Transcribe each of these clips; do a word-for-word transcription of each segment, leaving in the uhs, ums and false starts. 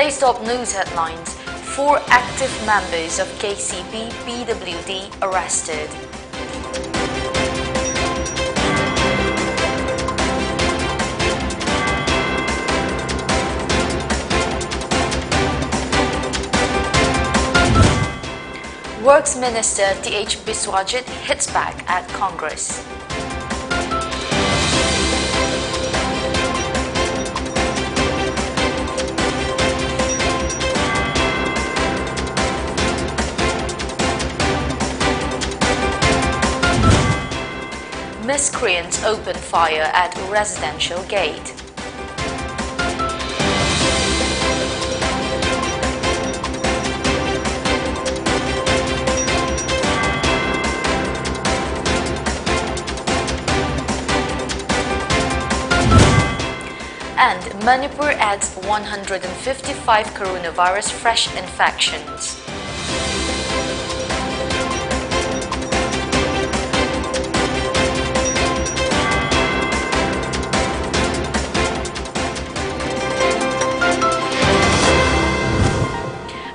Today's top news headlines. Four active members of K C P P W D arrested. Works Minister T H Biswajit hits back at Congress. Miscreants open fire at residential gate. And Manipur adds one hundred fifty-five coronavirus fresh infections.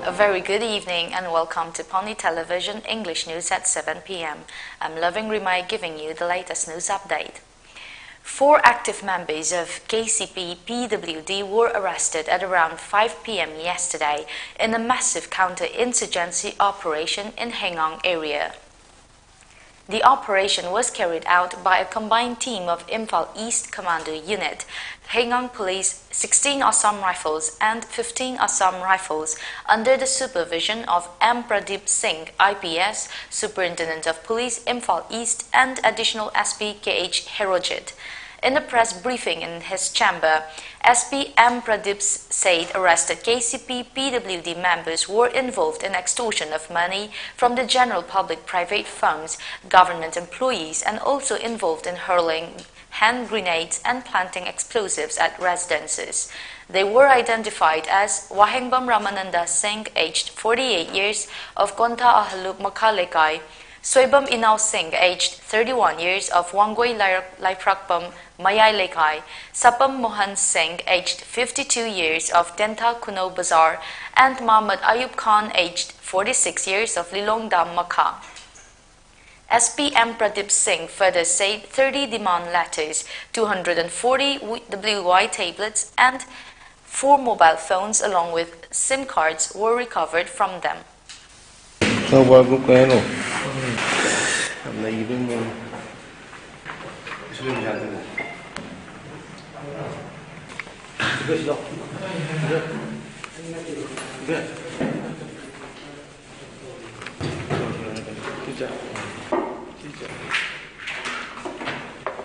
A very good evening and welcome to Pawnee Television English News at seven p.m. I'm Loving Rimai giving you the latest news update. Four active members of K C P P W D were arrested at around five p.m. yesterday in a massive counter-insurgency operation in Hengang area. The operation was carried out by a combined team of Imphal East Commando Unit, Hengang Police, sixteen Assam Rifles and fifteen Assam Rifles under the supervision of M Pradeep Singh, I P S, Superintendent of Police, Imphal East, and Additional S P K H Herojit. In a press briefing in his chamber, S P M Pradeep said arrested K C P P W D members were involved in extortion of money from the general public, private firms, government employees, and also involved in hurling hand grenades and planting explosives at residences. They were identified as Wahengbam Ramananda Singh, aged forty-eight years, of Kontha Ahaluk Makha Lekai, Soibam Inao Singh, aged thirty-one years, of Wangoi Lai- Laiprakpam Mayai Lekai, Sapam Mohan Singh, aged fifty-two years, of Tentha Kuno Bazar, and Mohammad Ayub Khan, aged forty-six years, of Lilongdam Makha. S P M Pradip Singh further said thirty demand letters, two hundred forty W Y tablets, and four mobile phones along with SIM cards were recovered from them. São Paulo Lucano.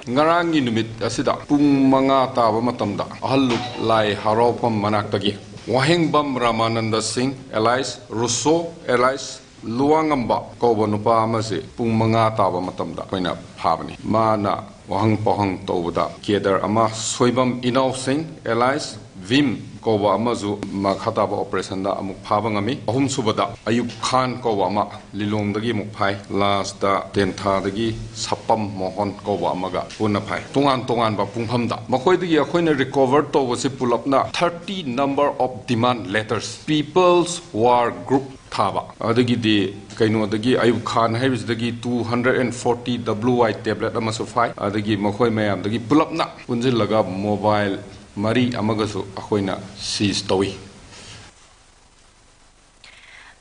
ꯉꯔꯥꯡꯒꯤ ꯅꯨꯃꯤꯠ ꯑꯁꯤꯗ ꯄꯨꯡ ꯃꯉꯥ ꯇꯥꯕ ꯃꯇꯝꯗ ꯑꯍꯜꯂꯨꯞ ꯂꯥꯏ ꯍꯔꯥꯎꯐꯝ ꯃꯅꯥꯛꯇꯒꯤ ꯋꯥꯍꯦꯡꯕꯝ ꯔꯥꯃꯥꯅꯟꯗ ꯁꯤꯡ alias ꯔꯨꯁꯣ alias ꯂꯨꯋꯥꯉꯝꯕ ꯀꯧꯕ ꯅꯨꯄꯥ ꯑꯃꯁꯦ ꯄꯨꯡ ꯃꯉꯥ ꯇꯥꯕ ꯃꯇꯝꯗ ꯑꯩꯈꯣꯏꯅ ꯐꯥꯕꯅꯤ꯫ ꯃꯥꯅ ꯋꯥꯍꯪ ꯄꯥꯎꯍꯪ ꯇꯧꯕꯗ cadre ꯑꯃ ꯁꯣꯏꯕꯝ ꯏꯅꯥꯎꯁꯤꯡ alias ꯚꯤꯝ ꯀꯧꯕ ꯑꯃꯁꯨ ꯃꯈꯥ ꯇꯥꯕ operationꯗ ꯑꯃꯨꯛ ꯐꯥꯕ ꯉꯝꯃꯤ꯫ ꯑꯍꯨꯝꯁꯨꯕꯗ ꯑꯌꯨꯕ ꯈꯥꯟ ꯀꯧꯕ ꯑꯃ ꯂꯤꯂꯣꯡꯗꯒꯤ ꯑꯃꯨꯛ ꯐꯥꯏ꯫ Lastꯇ ꯇꯦꯟꯊꯥꯗꯒꯤ ꯁꯄꯝ ꯃꯣꯍꯟ ꯀꯧꯕ ꯑꯃꯒ ꯄꯨꯟꯅ ꯐꯥꯏ꯫ ꯇꯣꯉꯥꯟ ꯇꯣꯉꯥꯟꯕ ꯄꯨꯡꯐꯝꯗ ꯃꯈꯣꯏꯗꯒꯤ ꯑꯩꯈꯣꯏꯅ recover ꯇꯧꯕꯁꯤ ꯄꯨꯂꯞꯅ thirty number of demand letters, People's War Group ꯊꯥꯕ, ꯑꯗꯒꯤꯗꯤ ꯀꯩꯅꯣꯗꯒꯤ ꯑꯌꯨꯕ ꯈꯥꯟ ꯍꯥꯏꯕꯁꯤꯗꯒꯤ two hundred and forty W Y tablet ꯑꯃꯁꯨ ꯐꯥꯏ꯫ ꯑꯗꯒꯤ ꯃꯈꯣꯏ ꯃꯌꯥꯝꯗꯒꯤ ꯄꯨꯂꯞꯅ ꯄꯨꯟꯁꯤꯜꯂꯒ mobile ꯃꯔꯤ ꯑꯃꯒꯁꯨ ꯑꯩꯈꯣꯏꯅ seize ꯇꯧꯏ꯫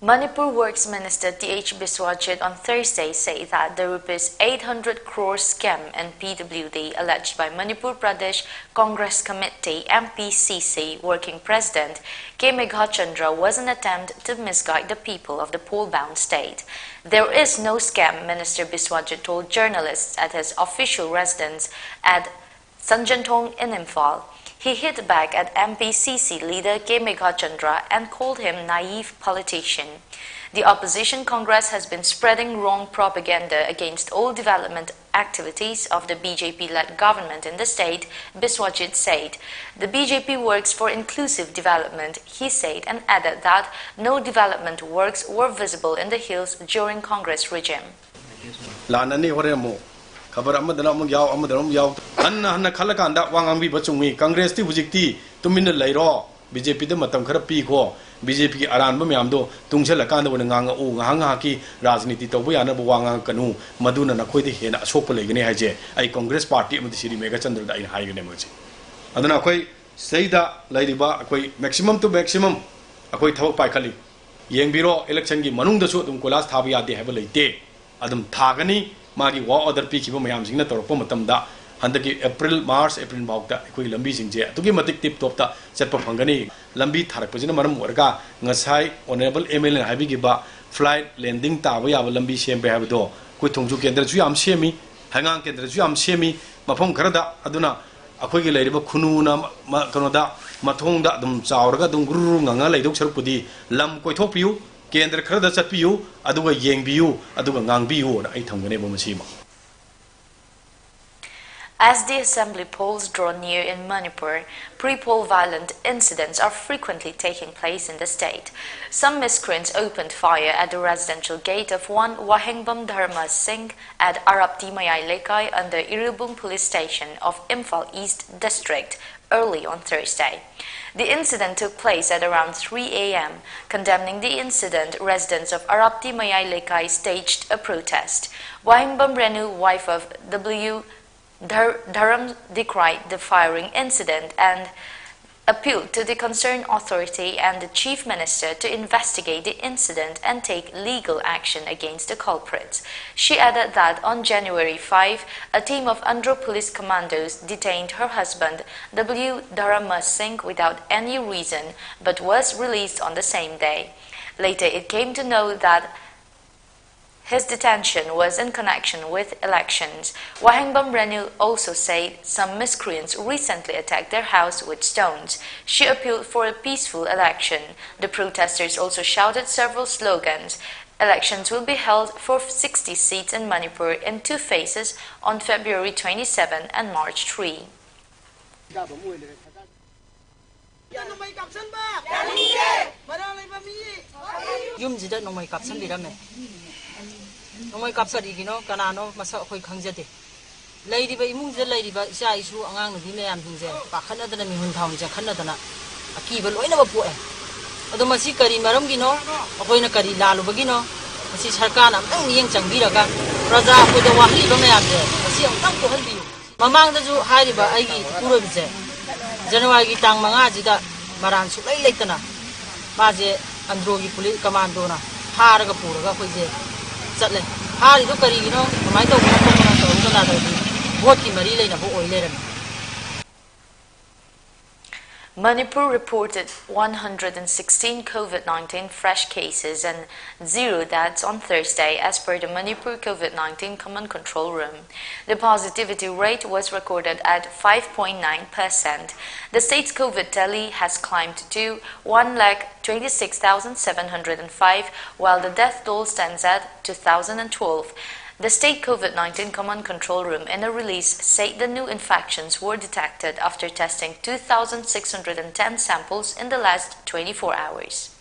Manipur Works Minister Th Biswajit on Thursday said that the rupees eight hundred crore scam in P W D alleged by Manipur Pradesh Congress Committee, M P C C, Working President K Meghachandra was an attempt to misguide the people of the poll-bound state. There is no scam, Minister Biswajit told journalists at his official residence at Sanjantong in Imphal. He hit back at M P C C leader K Meghachandra and called him naive politician. The opposition Congress has been spreading wrong propaganda against all development activities of the B J P-led government in the state, Biswajit said. The B J P works for inclusive development, he said, and added that no development works were visible in the hills during Congress regime. ꯂꯥꯟꯅꯅꯤ ꯍꯣꯔꯦꯟ ꯑꯃꯨꯛ꯫ ꯈꯕꯔ ꯑꯃꯗꯅ ꯑꯃꯨꯛ ꯌꯥꯎ, ꯑꯃꯗꯅ ꯑꯃꯨꯛ ꯌꯥꯎ꯫ ꯍꯟꯅ ꯍꯟꯅ ꯈꯜꯂꯀꯥꯟꯗ ꯋꯥ ꯉꯥꯡꯕꯤꯕ ꯆꯨꯝꯃꯤ꯫ ꯀꯪꯒ꯭ꯔꯦꯁꯇꯤ ꯍꯧꯖꯤꯛꯇꯤ ꯇꯨꯃꯤꯟꯅ ꯂꯩꯔꯣ, ꯕꯤ ꯖꯦ ꯄꯤꯗ ꯃꯇꯝ ꯈꯔ ꯄꯤꯈꯣ, ꯕꯤ ꯖꯦ ꯄꯤꯒꯤ ꯑꯔꯥꯟꯕ ꯃꯌꯥꯝꯗꯣ ꯇꯨꯡꯁꯤꯜꯂꯀꯥꯟꯗ ꯑꯣꯏꯅ ꯉꯥꯡꯉꯛꯎ, ꯉꯥꯏꯍꯥꯛ ꯉꯥꯏꯍꯥꯛꯀꯤ ꯔꯥꯖꯅꯤꯇꯤ ꯇꯧꯕ ꯌꯥꯅꯕ ꯋꯥ ꯉꯥꯡꯉꯛꯀꯅꯨ, ꯃꯗꯨꯅ ꯅꯈꯣꯏꯗ ꯍꯦꯟꯅ ꯑꯁꯣꯛꯄ ꯂꯩꯒꯅꯤ ꯍꯥꯏꯁꯦ ꯑꯩ ꯀꯪꯒ꯭ꯔꯦꯁ ꯄꯥꯔꯇꯤ ꯑꯃꯗꯤ ꯁꯤꯔꯤ ꯃꯦꯘꯆꯟꯗ꯭ꯔꯗ ꯑꯩꯅ ꯍꯥꯏꯒꯅꯤ ꯃꯁꯤ꯫ ꯑꯗꯨꯅ ꯑꯩꯈꯣꯏ ꯁꯤꯗꯩꯗ ꯂꯩꯔꯤꯕ ꯑꯩꯈꯣꯏ maximum to maximum ꯑꯩꯈꯣꯏ ꯊꯕꯛ ꯄꯥꯏꯈꯠꯂꯤ꯫ ꯌꯦꯡꯕꯤꯔꯣ, ꯏꯂꯦꯛꯁꯟꯒꯤ ꯃꯅꯨꯡꯗꯁꯨ ꯑꯗꯨꯝ ꯀꯣꯏꯂꯥꯁ ꯊꯥꯕ ꯌꯥꯗꯦ ꯍꯥꯏꯕ ꯂꯩꯇꯦ꯫ ꯑꯗꯨꯝ ꯊꯥꯒꯅꯤ꯫ ꯃꯥꯒꯤ work order ꯄꯤꯈꯤꯕ ꯃꯌꯥꯝꯁꯤꯡꯅ ꯇꯧꯔꯛꯄ ꯃꯇꯝꯗ ꯍꯟꯗꯛꯀꯤ ꯑꯦꯄ꯭ꯔꯤꯜ, ꯃꯥꯔꯆ, ꯑꯦꯄ꯭ꯔꯤꯜ ꯐꯥꯎꯗ ꯑꯩꯈꯣꯏꯒꯤ ꯂꯝꯕꯤꯁꯤꯡꯁꯦ ꯑꯗꯨꯛꯀꯤ ꯃꯇꯤꯛ ꯇꯤꯞ ꯇꯣꯞꯇ ꯆꯠꯄ ꯐꯪꯒꯅꯤ꯫ ꯂꯝꯕꯤ ꯊꯥꯔꯛꯄꯁꯤꯅ ꯃꯔꯝ ꯑꯣꯏꯔꯒ ꯉꯁꯥꯏ ꯑꯣꯅꯔꯦꯕꯜ ꯑꯦꯝ ꯑꯦꯜ ꯑꯦꯅ ꯍꯥꯏꯕꯤꯈꯤꯕ flight landing ꯇꯥꯕ ꯌꯥꯕ ꯂꯝꯕꯤ ꯁꯦꯝꯕ ꯍꯥꯏꯕꯗꯣ ꯑꯩꯈꯣꯏ ꯊꯣꯡꯖꯨ ꯀꯦꯟꯗ꯭ꯔꯁꯨ ꯌꯥꯝ ꯁꯦꯝꯃꯤ, ꯍꯩꯉꯥꯡ ꯀꯦꯟꯗ꯭ꯔꯁꯨ ꯌꯥꯝ ꯁꯦꯝꯃꯤ ꯃꯐꯝ ꯈꯔꯗ꯫ ꯑꯗꯨꯅ ꯑꯩꯈꯣꯏꯒꯤ ꯂꯩꯔꯤꯕ ꯈꯨꯅꯨꯅ ꯃ-, ꯀꯩꯅꯣꯗ, ꯃꯊꯣꯡꯗ ꯑꯗꯨꯝ ꯆꯥꯎꯔꯒ ꯑꯗꯨꯝ ꯒꯨꯔꯨ ꯉꯪꯉ ꯂꯩꯗꯧ ꯁꯔꯨꯛꯄꯨꯗꯤ ꯂꯝ ꯀꯣꯏꯊꯣꯛꯄꯤꯌꯨ, ꯀꯦꯟꯗ꯭ꯔ ꯈꯔꯗ ꯆꯠꯄꯤꯌꯨ, ꯑꯗꯨꯒ ꯌꯦꯡꯕꯤꯌꯨ, ꯑꯗꯨꯒ ꯉꯥꯡꯕꯤꯌꯨꯅ ꯑꯩ ꯊꯝꯒꯅꯦꯕ ꯃꯁꯤꯃ꯫ As the assembly polls draw near in Manipur, pre-poll violent incidents are frequently taking place in the state. Some miscreants opened fire at the residential gate of one Wahengbam Dharma Singh at Arapti Mayai Lekai under Iribung Police Station of Imphal East District early on Thursday. The incident took place at around three a m. Condemning the incident, residents of Arapti Mayai Lekai staged a protest. Wahengbam Renu, wife of W Dhar- Dharam, decried the firing incident and appealed to the concerned authority and the Chief Minister to investigate the incident and take legal action against the culprits. She added that on January five, a team of Andro police commandos detained her husband, W Dharma Singh, without any reason, but was released on the same day. Later, it came to know that his detention was in connection with elections. Wahengbam Renu also said some miscreants recently attacked their house with stones. She appealed for a peaceful election. The protesters also shouted several slogans. Elections will be held for sixty seats in Manipur in two phases on February twenty-seven and March three. ꯌꯨꯝꯁꯤꯗ ꯅꯣꯡꯃꯩ ꯀꯥꯞꯁꯤꯟꯕꯤꯔꯝꯃꯦ꯫ ꯅꯣꯡꯃꯩ ꯀꯥꯞꯆꯔꯤꯒꯤꯅꯣ, ꯀꯅꯥꯅꯣ, ꯃꯁꯛ ꯑꯩꯈꯣꯏ ꯈꯪꯖꯗꯦ꯫ ꯂꯩꯔꯤꯕ ꯏꯃꯨꯡꯁꯤꯗ ꯂꯩꯔꯤꯕ ꯏꯆꯥ ꯏꯁꯨ, ꯑꯉꯥꯡ ꯅꯨꯄꯤ ꯃꯌꯥꯝꯁꯤꯡꯁꯦ ꯄꯥꯈꯠꯅꯗꯅ, ꯃꯤꯍꯨꯟ ꯊꯥꯍꯨꯟ ꯆꯦꯟꯈꯠꯅꯗꯅ ꯑꯀꯤꯕ ꯂꯣꯏꯅꯃꯛ ꯄꯣꯛꯑꯦ꯫ ꯑꯗꯣ ꯃꯁꯤ ꯀꯔꯤ ꯃꯔꯝꯒꯤꯅꯣ? ꯑꯩꯈꯣꯏꯅ ꯀꯔꯤ ꯂꯥꯜꯂꯨꯕꯒꯤꯅꯣ? ꯃꯁꯤ ꯁꯔꯀꯥꯔꯅ ꯑꯃꯨꯛꯇꯪ ꯃꯤꯠꯌꯦꯡ ꯆꯪꯕꯤꯔꯒ ꯄ꯭ꯔꯖꯥ ꯑꯩꯈꯣꯏꯗ ꯋꯥꯍꯜꯂꯤꯕ ꯃꯌꯥꯝꯁꯦ ꯃꯁꯤ ꯑꯃꯨꯛꯇꯪ ꯀꯣꯛꯍꯟꯕꯤꯌꯨ꯫ ꯃꯃꯥꯡꯗꯁꯨ ꯍꯥꯏꯔꯤꯕ ꯑꯩꯒꯤ ꯏꯄꯨꯔꯣꯏꯕꯁꯦ ꯖꯅꯋꯥꯔꯤꯒꯤ ꯇꯥꯡ ꯃꯉꯥꯁꯤꯗ ꯃꯔꯥꯟ ꯁꯨꯛꯂꯩ ꯂꯩꯇꯅ ꯃꯥꯁꯦ ꯑꯟꯗ꯭ꯔꯣꯒꯤ ꯄꯨꯂꯤꯁ ꯀꯃꯥꯟꯗꯣꯅ ꯐꯥꯔꯒ ꯄꯨꯔꯒ ꯑꯩꯈꯣꯏꯁꯦ ꯆꯠꯂꯦ꯫ ꯐꯥꯔꯤꯗꯣ ꯀꯔꯤꯒꯤꯅꯣ, ꯀꯃꯥꯏꯅ ꯇꯧꯕꯅꯣ ꯈꯣꯠꯄꯅꯣ ꯇꯧꯔꯒ ꯂꯥꯛꯂꯗꯤ ꯚꯣꯠꯀꯤ ꯃꯔꯤ ꯂꯩꯅꯕ ꯑꯣꯏ ꯂꯩꯔꯝꯃꯤ꯫ Manipur reported one hundred and sixteen COVID nineteen fresh cases and zero deaths on Thursday, as per the Manipur COVID nineteen Command Control Room. The positivity rate was recorded at five point nine percent. The state's COVID tally has climbed to one lakh twenty-six thousand seven hundred and five, while the death toll stands at two thousand and twelve. The State COVID nineteen Command Control Room, in a release, said the new infections were detected after testing two thousand six hundred and ten samples in the last twenty-four hours.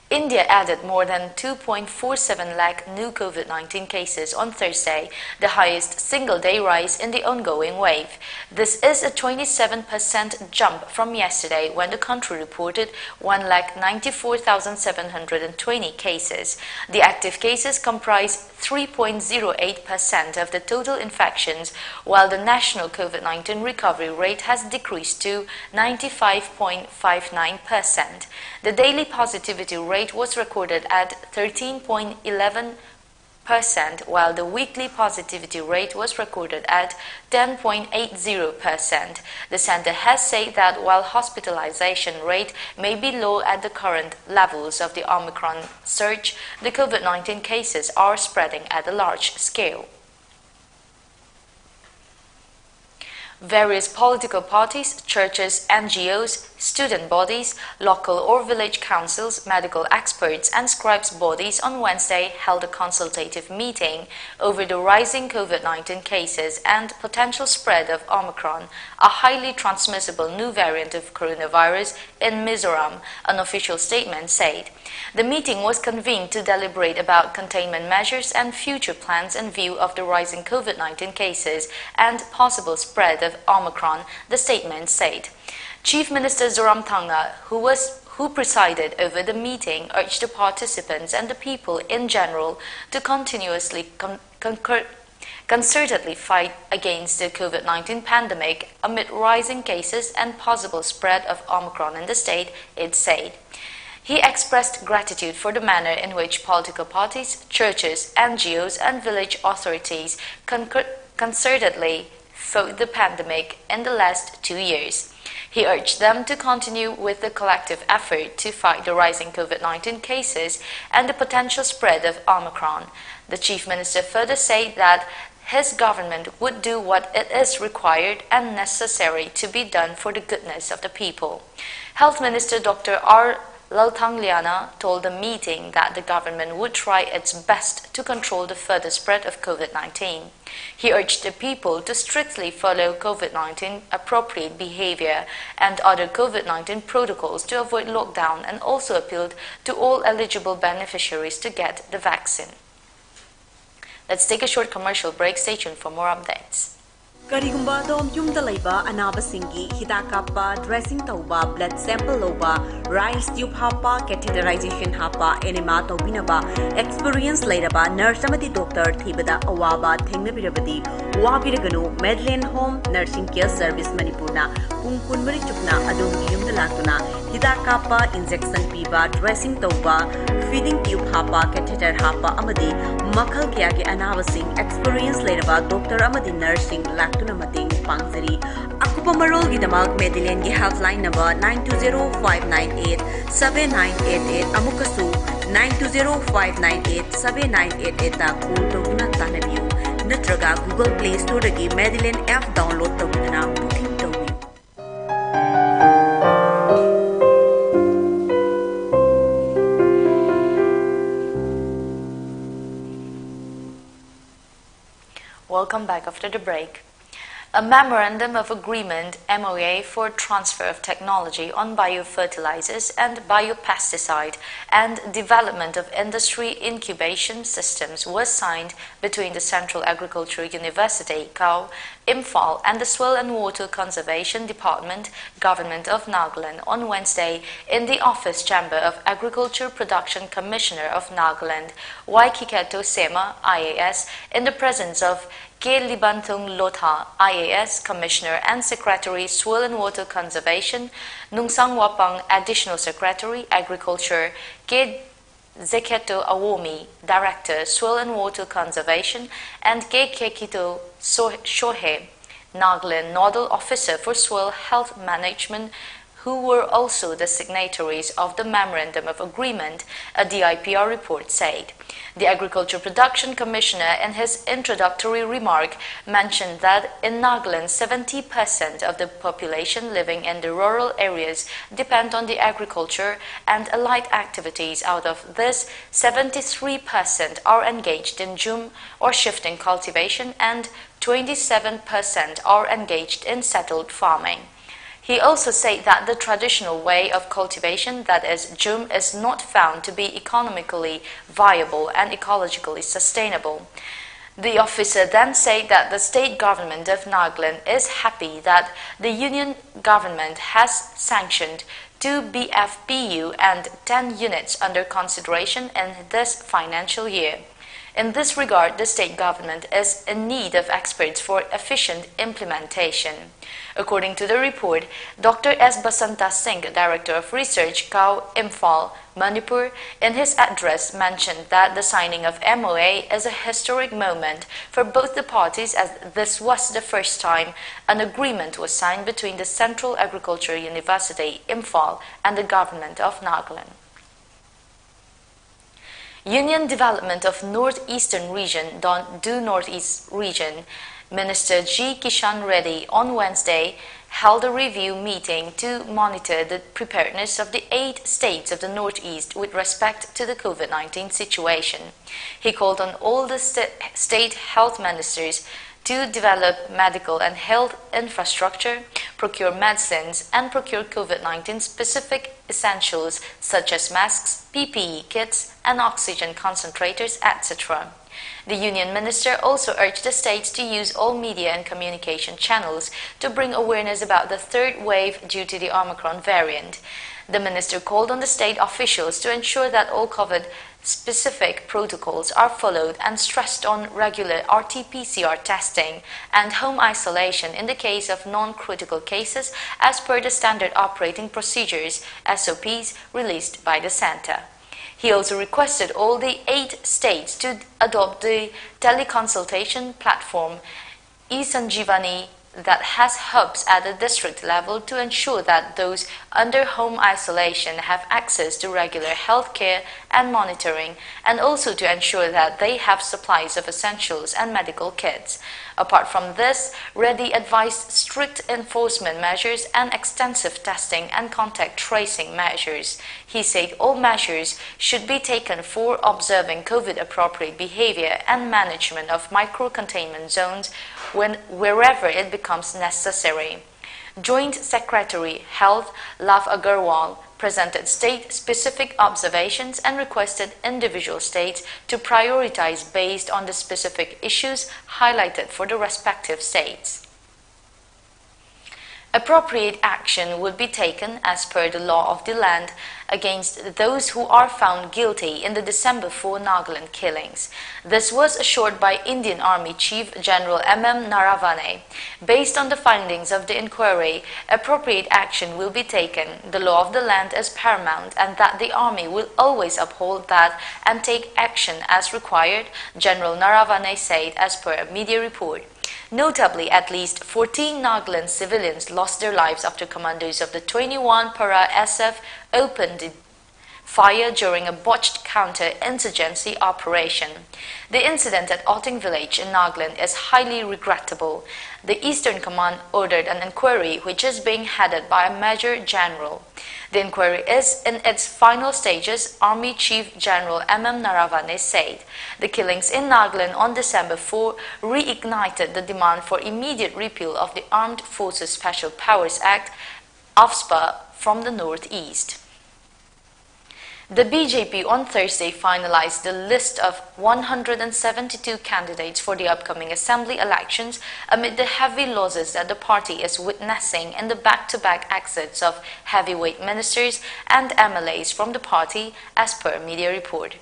India added more than two point four seven lakh new COVID nineteen cases on Thursday, the highest single day rise in the ongoing wave. This is a twenty-seven percent jump from yesterday, when the country reported one lakh ninety-four thousand seven hundred and twenty cases. The active cases comprise three point zero eight percent of the total infections, while the national COVID nineteen recovery rate has decreased to ninety-five point five nine percent. The daily positivity rate was recorded at thirteen point eleven percent, while the weekly positivity rate was recorded at ten point eight zero percent. The center has said that while hospitalization rate may be low at the current levels of the Omicron surge, the COVID nineteen cases are spreading at a large scale. Various political parties, churches, N G Os, student bodies, local or village councils, medical experts, and scribes bodies on Wednesday held a consultative meeting over the rising COVID nineteen cases and potential spread of Omicron, a highly transmissible new variant of coronavirus, in Mizoram, an official statement said. The meeting was convened to deliberate about containment measures and future plans in view of the rising COVID nineteen cases and possible spread of Omicron, the statement said. Chief Minister Zoramthanga, who was who presided over the meeting, urged the participants and the people in general to continuously con- concur- concertedly fight against the COVID nineteen pandemic amid rising cases and possible spread of Omicron in the state, it said. He expressed gratitude for the manner in which political parties, churches, N G Os, and village authorities concur- concertedly fought the pandemic in the last two years. He urged them to continue with the collective effort to fight the rising COVID nineteen cases and the potential spread of Omicron. The Chief Minister further said that his government would do what it is required and necessary to be done for the goodness of the people. Health Minister Doctor R Lalthangliana told the meeting that the government would try its best to control the further spread of COVID nineteen. He urged the people to strictly follow COVID nineteen appropriate behavior and other COVID nineteen protocols to avoid lockdown and also appealed to all eligible beneficiaries to get the vaccine. Let's take a short commercial break. Stay tuned for more updates. ꯀꯔꯤꯒꯨꯝꯕ ꯑꯗꯣꯝ ꯌꯨꯝꯗ ꯂꯩꯕ ꯑꯅꯥꯕꯁꯤꯡꯒꯤ ꯍꯤꯗꯥꯛ ꯀꯥꯞꯄ, dressing ꯇꯧꯕ, blood sample ꯂꯧꯕ, riles tube ꯍꯥꯞꯄ, catheterization ꯍꯥꯞꯄ, enema ꯇꯧꯕꯤꯅꯕ experience ꯂꯩꯔꯕ nurse ꯑꯃꯗꯤ doctor ꯊꯤꯕꯗ ꯑꯋꯥꯕ ꯊꯦꯡꯅꯕꯤꯔꯕꯗꯤ ꯋꯥꯕꯤꯔꯒꯅꯨ꯫ Medland Home Nursing Care Service ꯃꯅꯤꯄꯨꯔꯅ ꯄꯨꯡ ꯀꯨꯟꯃꯔꯤ ꯆꯨꯞꯅ ꯑꯗꯣꯝꯒꯤ ꯌꯨꯝꯗ ꯂꯥꯛꯇꯨꯅ ꯍꯤꯗꯥꯛ ꯀꯥꯞꯄ, injection ꯄꯤꯕ, dressing ꯇꯧꯕ, feeding tube ꯍꯥꯞꯄ, catheter ꯍꯥꯞꯄ ꯑꯃꯗꯤ ꯃꯈꯜ ꯀꯌꯥꯒꯤ ꯑꯅꯥꯕꯁꯤꯡ experience ꯂꯩꯔꯕ doctor ꯑꯃꯗꯤ nurseꯁꯤꯡ ꯂꯥꯛꯇꯨꯅ ꯃꯇꯦꯡ ꯄꯥꯡꯖꯔꯤ꯫ ꯑꯀꯨꯞꯄ ꯃꯔꯣꯜꯒꯤꯗꯃꯛ Medlandꯒꯤ helpline number nine two zero five nine eight seven nine eight eight ꯑꯃꯨꯛꯀꯁꯨ nine two zero five nine eight seven nine eight eightꯇ call ꯇꯧꯗꯨꯅ ꯇꯥꯟꯅꯕꯤꯌꯨ꯫ ꯅꯠꯇ꯭ꯔꯒ Google Play Storeꯗꯒꯤ Medillion app download ꯇꯧꯗꯨꯅ booking ꯇꯧꯕꯤꯌꯨ꯫ Welcome back after the break. A memorandum of agreement, M O A, for transfer of technology on biofertilizers and biopesticide and development of industry incubation systems was signed between the Central Agriculture University, CAU, Imphal, and the Soil and Water Conservation Department, Government of Nagaland, on Wednesday in the office chamber of Agriculture Production Commissioner of Nagaland, Y Khikheto Sema, I A S, in the presence of K Libanthung Lotha, I A S, Commissioner and Secretary, Soil and Water Conservation, Nungsang Wapang, Additional Secretary, Agriculture, K Zekheto Awomi, Director, Soil and Water Conservation, and K Kekito So- Shohei, Nagaland Nodal Officer for Soil Health Management, who were also the signatories of the Memorandum of Agreement, a D I P R report said. The Agriculture Production Commissioner, in his introductory remark, mentioned that in Nagaland, seventy percent of the population living in the rural areas depend on the agriculture and allied activities. Out of this, seventy-three percent are engaged in jhum or shifting cultivation, and twenty-seven percent are engaged in settled farming. He also said that the traditional way of cultivation, that is, jhum, is not found to be economically viable and ecologically sustainable. The officer then said that the state government of Nagaland is happy that the union government has sanctioned two B F P U and ten units under consideration in this financial year. In this regard, the state government is in need of experts for efficient implementation. According to the report, Doctor S Basanta Singh, Director of Research, CAU, Imphal, Manipur, in his address mentioned that the signing of M O A is a historic moment for both the parties, as this was the first time an agreement was signed between the Central Agriculture University, Imphal, and the Government of Nagaland. Union Development of Northeastern Region, Don- Do Northeast Region, Minister G. Kishan Reddy on Wednesday held a review meeting to monitor the preparedness of the eight states of the Northeast with respect to the COVID nineteen situation. He called on all the st- state health ministers to develop medical and health infrastructure, procure medicines, and procure COVID nineteen specific essentials such as masks, P P E kits, and oxygen concentrators, et cetera. The union minister also urged the states to use all media and communication channels to bring awareness about the third wave due to the Omicron variant. The minister called on the state officials to ensure that all COVID specific protocols are followed and stressed on regular R T P C R testing and home isolation in the case of non critical cases as per the standard operating procedures, S O Ps, released by the center. He also requested all the eight states to adopt the teleconsultation platform eSanjeevani that has hubs at the district level to ensure that those under home isolation have access to regular health care and monitoring, and also to ensure that they have supplies of essentials and medical kits. Apart from this, Reddy advised strict enforcement measures and extensive testing and contact tracing measures. He said all measures should be taken for observing COVID appropriate behavior and management of micro containment zones when, wherever it becomes necessary. Joint Secretary Health Love Agarwal presented state specific observations and requested individual states to prioritize based on the specific issues highlighted for the respective states. Appropriate action would be taken as per the law of the land against those who are found guilty in the December four Nagaland killings. This was assured by Indian Army Chief General M M Naravane. Based on the findings of the inquiry, appropriate action will be taken. The law of the land is paramount and that the army will always uphold that and take action as required, General Naravane said as per a media report. Notably, at least fourteen Nagaland civilians lost their lives after commandos of the twenty-one Para S F opened the fire during a botched counter-insurgency operation. The incident at Oting village in Nagaland is highly regrettable. The Eastern Command ordered an inquiry, which is being headed by a Major General. The inquiry is in its final stages, Army Chief General M M Naravane said. The killings in Nagaland on December four reignited the demand for immediate repeal of the Armed Forces Special Powers Act, AFSPA, from the Northeast. The B J P on Thursday finalized the list of one hundred seventy-two candidates for the upcoming assembly elections amid the heavy losses that the party is witnessing in the back-to-back exits of heavyweight ministers and M L As from the party, as per media report.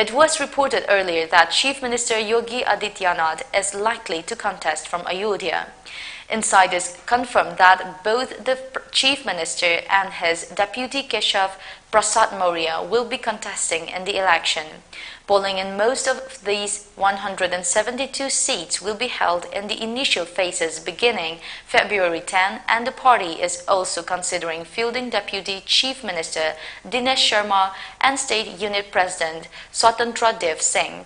It was reported earlier that Chief Minister Yogi Adityanath is likely to contest from Ayodhya. Insiders confirmed that both the pr- Chief Minister and his deputy Keshav Prasad Maurya will be contesting in the election. Polling in most of these one hundred seventy-two seats will be held in the initial phases beginning February ten, and the party is also considering fielding Deputy Chief Minister Dinesh Sharma and State Unit President Swatantra Dev Singh.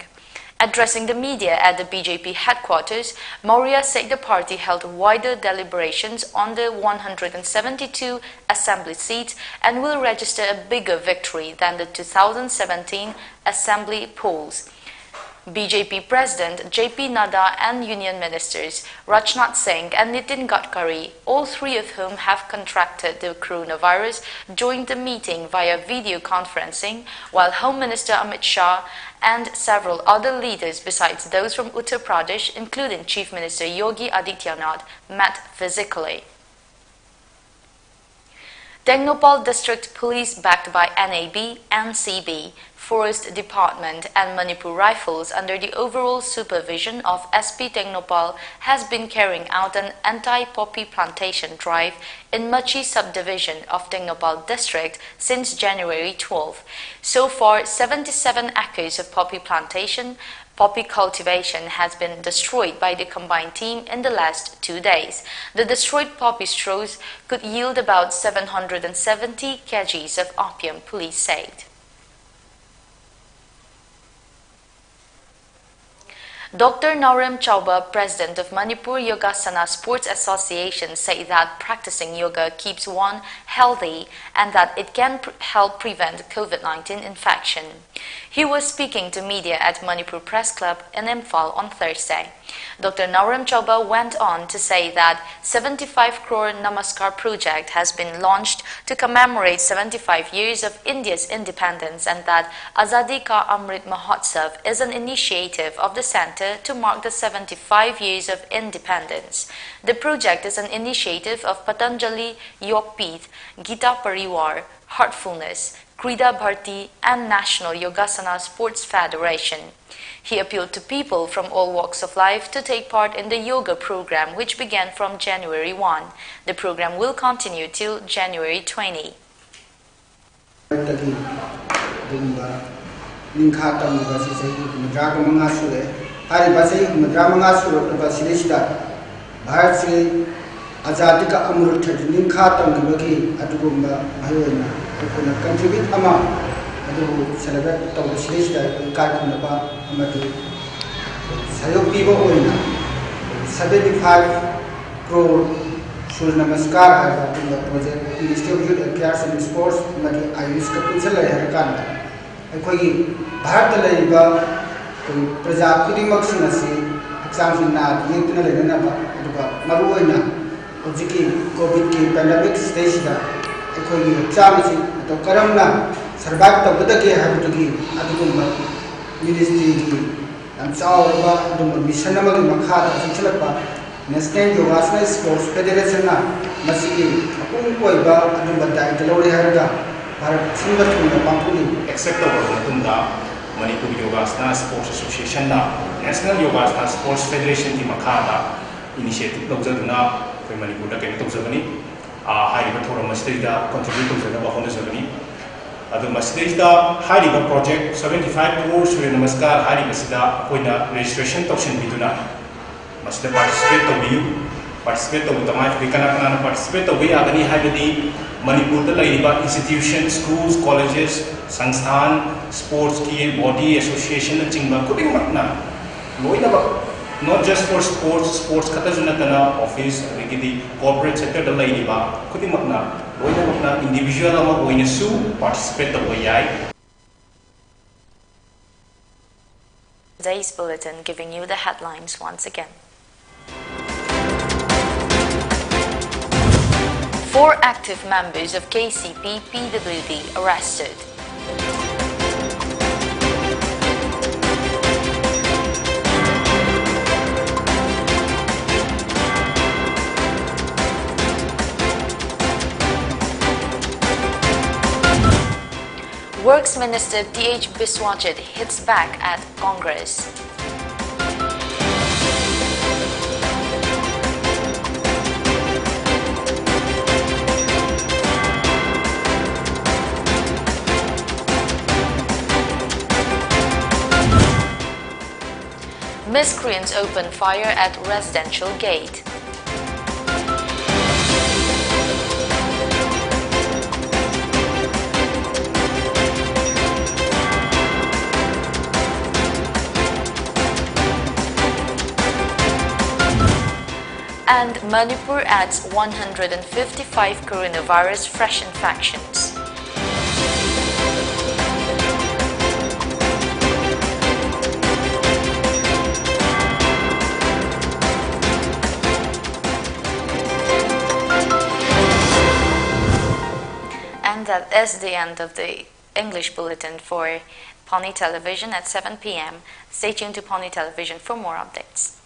Addressing the media at the B J P headquarters, Maurya said the party held wider deliberations on the one hundred seventy-two assembly seats and will register a bigger victory than the two thousand seventeen assembly polls. B J P President J P Nadda and Union Ministers Rajnath Singh and Nitin Gadkari, all three of whom have contracted the coronavirus, joined the meeting via video conferencing, while Home Minister Amit Shah and several other leaders besides those from Uttar Pradesh, including Chief Minister Yogi Adityanath, met physically. Tengnoupal District Police, backed by N A B, N C B, Forest Department and Manipur Rifles under the overall supervision of S P Tengnoupal, has been carrying out an anti-poppy plantation drive in Machi subdivision of Tengnoupal district since January twelve. So far, seventy-seven acres of poppy plantation poppy cultivation has been destroyed by the combined team in the last two days. The destroyed poppy straws could yield about seven hundred seventy kgs of opium, police said. Doctor Naorem Chawba, president of Manipur Yogasana Sports Association, said that practicing yoga keeps one healthy and that it can pr- help prevent COVID nineteen infection. He was speaking to media at Manipur Press Club in Imphal on Thursday. Doctor Naorem Chawba went on to say that seventy-five crore Namaskar project has been launched to commemorate seventy-five years of India's independence and that Azadi Ka Amrit Mahotsav is an initiative of the center to mark the seventy-five years of independence. The project is an initiative of Patanjali Yogpeeth, Gita Parivar, Heartfulness, Krida Bharti, and National Yogasana Sports Federation. He appealed to people from all walks of life to take part in the yoga program, which began from January first. The program will continue till January twenty. ꯇꯒꯤ ꯑꯗꯨꯒꯨꯝꯕ ꯅꯤꯡꯈꯥ ꯇꯝꯂꯤꯕ ꯑꯁꯤ ꯆꯍꯤ ꯍꯨꯝꯐꯨꯇꯔꯥꯒ ꯃꯉꯥ ꯁꯨꯔꯦ꯫ ꯍꯥꯏꯔꯤꯕ ꯆꯍꯤ ꯍꯨꯝꯐꯨꯇꯔꯥ ꯃꯉꯥ ꯁꯨꯔꯛꯂꯕ ꯑꯁꯤꯗꯩꯁꯤꯗ ꯚꯥꯔꯠꯁꯤ ꯑꯖꯥꯗꯤ ꯀ ꯑꯃꯔꯨꯠ ꯍꯥꯏꯗꯤ ꯅꯤꯡꯈꯥ ꯇꯝꯈꯤꯕꯒꯤ ꯑꯗꯨꯒꯨꯝꯕ ꯃꯔꯨꯑꯣꯏꯅ ꯑꯩꯈꯣꯏꯅ ꯀꯟꯇ꯭ꯔꯤꯕ꯭ꯌꯨꯠ ꯑꯃ ꯑꯗꯨꯕꯨ ꯁꯦꯂꯦꯕ꯭ꯔꯦꯠ ꯇꯧꯕꯁꯤꯗꯩꯁꯤꯗ ꯑꯩꯈꯣꯏ ꯏꯀꯥꯏ ꯈꯨꯝꯅꯕ ꯑꯃꯗꯤ ꯁꯍꯌꯣꯒ ꯄꯤꯕ ꯑꯣꯏꯅ seventy five crore ꯁꯨꯔ꯭ꯌ ꯅꯃꯁꯀꯥꯔ ꯍꯥꯏꯕ ꯑꯗꯨꯒꯨꯝꯕ project Ministry of Youth Affairs and Sports ꯑꯃꯗꯤ ꯑꯥꯌꯨꯁꯀ ꯄꯨꯟꯁꯤꯜꯂꯦ ꯍꯥꯏꯔꯀꯥꯟꯗ ꯑꯩꯈꯣꯏꯒꯤ ꯚꯥꯔꯠꯇ ꯂꯩꯔꯤꯕ ꯑꯩꯈꯣꯏ ꯄ꯭ꯔꯖꯥ ꯈꯨꯗꯤꯡꯃꯛꯁꯤꯡ ꯑꯁꯤ ꯍꯛꯆꯥꯡꯁꯤ ꯅꯥꯗ ꯌꯦꯛꯇꯅ ꯂꯩꯅꯅꯕ ꯑꯗꯨꯒ ꯃꯔꯨꯑꯣꯏꯅ ꯍꯧꯖꯤꯛꯀꯤ ꯀꯣꯚꯤꯗꯀꯤ ꯄꯦꯟꯗꯦꯃꯤꯛ ꯁꯤꯗꯩꯁꯤꯗ ꯑꯩꯈꯣꯏꯒꯤ ꯍꯛꯆꯥꯡ ꯑꯁꯤ ꯃꯇꯧ ꯀꯔꯝꯅ ꯁꯔꯚꯥꯏꯚ ꯇꯧꯒꯗꯒꯦ ꯍꯥꯏꯕꯗꯨꯒꯤ ꯑꯗꯨꯒꯨꯝꯕ ꯃꯤꯅꯤꯁꯇ꯭ꯔꯤꯒꯤ ꯌꯥꯝ ꯆꯥꯎꯔꯕ ꯑꯗꯨꯒꯨꯝꯕ ꯃꯤꯁꯟ ꯑꯃꯒꯤ ꯃꯈꯥꯗ ꯆꯪꯁꯤꯜꯂꯛꯄ National Yogasana Sports Federationꯅ ꯃꯁꯤꯒꯤ ꯃꯄꯨꯡ ꯑꯣꯏꯕ ꯑꯗꯨꯒꯨꯝꯕ ꯗꯥꯏꯇ ꯂꯧꯔꯦ ꯍꯥꯏꯔꯒ ꯚꯥꯔꯠ ꯁꯤꯟꯕ ꯊꯨꯡꯅ ꯄꯥꯡꯊꯣꯛꯂꯤ꯫ ꯑꯦꯛꯁꯦꯞ ꯇꯧꯔꯕ ꯃꯇꯨꯡꯗ ꯃꯅꯤꯄꯨꯔ ꯌꯣꯒꯥꯁꯅꯥ ꯁ꯭ꯄꯣꯔꯠꯁ ꯑꯦꯁꯣꯁꯤꯌꯦꯁꯟꯅ ꯅꯦꯁꯅꯦꯜ ꯌꯣꯒꯥꯁꯅꯥ ꯁ꯭ꯄꯣꯔꯠꯁ ꯐꯦꯗꯔꯦꯁꯟꯒꯤ ꯃꯈꯥꯗ ꯏꯅꯤꯁꯤꯌꯦꯇꯤꯚ ꯂꯧꯖꯗꯨꯅ ꯑꯩꯈꯣꯏ ꯃꯅꯤꯄꯨꯔꯗ ꯀꯩꯅꯣ ꯇꯧꯖꯕꯅꯤ꯫ ꯍꯥꯏꯔꯤꯕ ꯊꯧꯔꯝ ꯑꯁꯤꯗꯩꯗ ꯀꯟꯇ꯭ꯔꯤꯕ꯭ꯌꯨꯠ ꯇꯧꯖꯅꯕ ꯍꯣꯠꯅꯖꯕꯅꯤ꯫ ꯑꯗꯨ ꯃꯁꯤꯗꯩꯁꯤꯗ ꯍꯥꯏꯔꯤꯕ project seventy five crore Surya Namaskar ꯍꯥꯏꯔꯤꯕꯁꯤꯗ ꯑꯩꯈꯣꯏꯅ registration ꯇꯧꯁꯤꯟꯕꯤꯗꯨꯅ ꯃꯁꯤꯗ participate ꯇꯧꯕꯤꯌꯨ꯫ Participate ꯇꯧꯕ ꯇꯉꯥꯏ ꯐꯗꯦ꯫ ꯀꯅꯥ ꯀꯅꯥꯅ participate ꯇꯧꯕ ꯌꯥꯒꯅꯤ ꯍꯥꯏꯕꯗꯤ ꯃꯅꯤꯄꯨꯔꯗ ꯂꯩꯔꯤꯕ institution, schools, colleges, ꯁꯪꯁꯊꯥꯟ, sportsꯀꯤ body, associationꯅꯆꯤꯡꯕ ꯈꯨꯗꯤꯡꯃꯛꯅ ꯂꯣꯏꯅꯃꯛ, not just for sports, sports ꯈꯛꯇꯁꯨ ꯅꯠꯇꯅ office ꯑꯗꯒꯤꯗꯤ corporate sectorꯗ ꯂꯩꯔꯤꯕ ꯈꯨꯗꯤꯡꯃꯛꯅ ꯂꯣꯏꯅꯃꯛꯅ individual ꯑꯃ ꯑꯣꯏꯅꯁꯨ participate ꯇꯧꯕ ꯌꯥꯏ꯫ Today's bulletin giving you the headlines once again. Four active members of K C P P W D arrested. Works Minister Th Biswajit hits back at Congress. Miscreants open fire at residential gate. And Manipur adds one hundred and fifty-five coronavirus fresh infections. And that is the end of the English bulletin for Pawnee Television at seven p.m. Stay tuned to Pawnee Television for more updates.